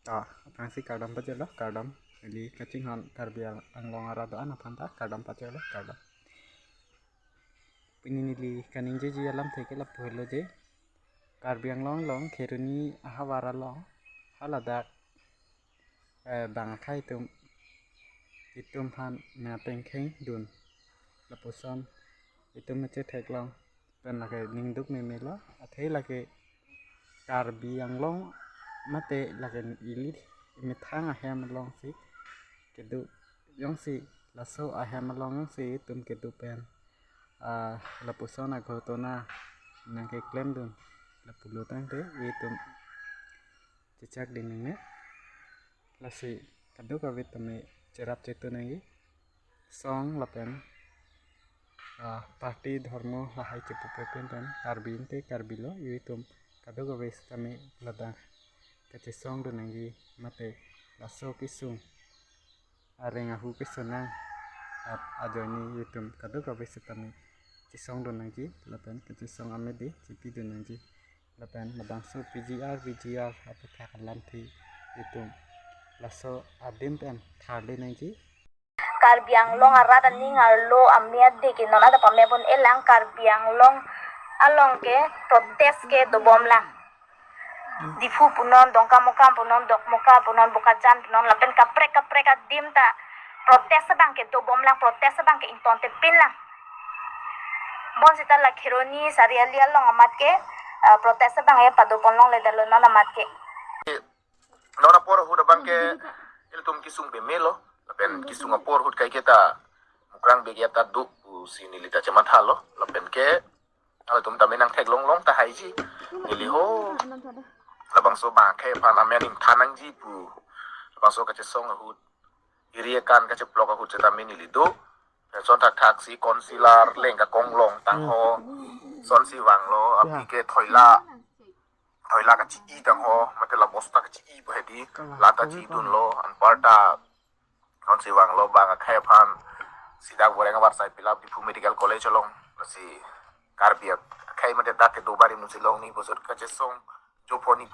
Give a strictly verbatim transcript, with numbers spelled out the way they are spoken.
To, aphrangsi kardom pajirlo, kardom. Neli kachinghon Karbi Anglong arat do-an aphan ta kardom pajirlo, kardom. Pini neli kaningjeji alamthe ke lapu helo je, Karbi Anglong along Kheroni ahavar along haladak, eh, bang akhei atum, itum aphan nangtengkheng dun. Lapuson itum mechethek long pen lake ningduk memelo, athe lake Karbi Anglong mate lake ili methang ahem alongsi kedo jongsi, laso ahem along jongsi itum kedo pen, ah, lapuson aghotona nangkeklem dun, lapulo tangte itum chechak ding nangne. Lasi kadokave tame cherap chetu nangji, song lapen, ah, party, dhormo lahai chepupe pen pen Karbi ante Karbi lo, itum kadokave sitame ladak kachesong dun nangji mate laso kesung areng ahu kesonang ap ajoine itum kadokave sitame chesong dun nangji lapen kachesong amede chepi dun nangji lapen labangso P G R, V G R aputhak alamthe itum laso adim pen tharle nangji. Karbi Anglong arat aning arlo amia de ke non adap amia bon elang Karbi Anglong along ke protest ke dobom lang. Diphu punon, Dongkamukam punon, Dokmoka punon, Bokajan punon, lapen kaprek kaprek adim ta protest abang ke dobom lang, protest abang ke ingtonte pin lang. Bonsita la Kheroni Sariali along amat ke, eh, protest abang ya padopon longledetlo non amat ke. Non apor ahut abang ke ilitum kesung pemelo, lapen kesung apor ahut kaike ta mukrang begi ata do pusi neli ta chemathalo, lapen ke halatum tame nangtheklong long tahaiji. Neli ho labangso bang akhei aphan amen ingthan nangji pu labangso kachesong ahut, iri akan kacheplok ahut setame neli do. Lason thakthak si councillor leng kakonglong tangho, sonsi vanglo, api ke thoila, thoila kachi-i tangho, mate la bosta kachi-i pu hedi, la ta chi dunlo, anparta sonsi vanglo bang akhei aphan sidak Boreng avarsai pilap Diphu Medical College along, si Karbi akhei mate dak kedo barim nusi longni bosot kachesong jophoni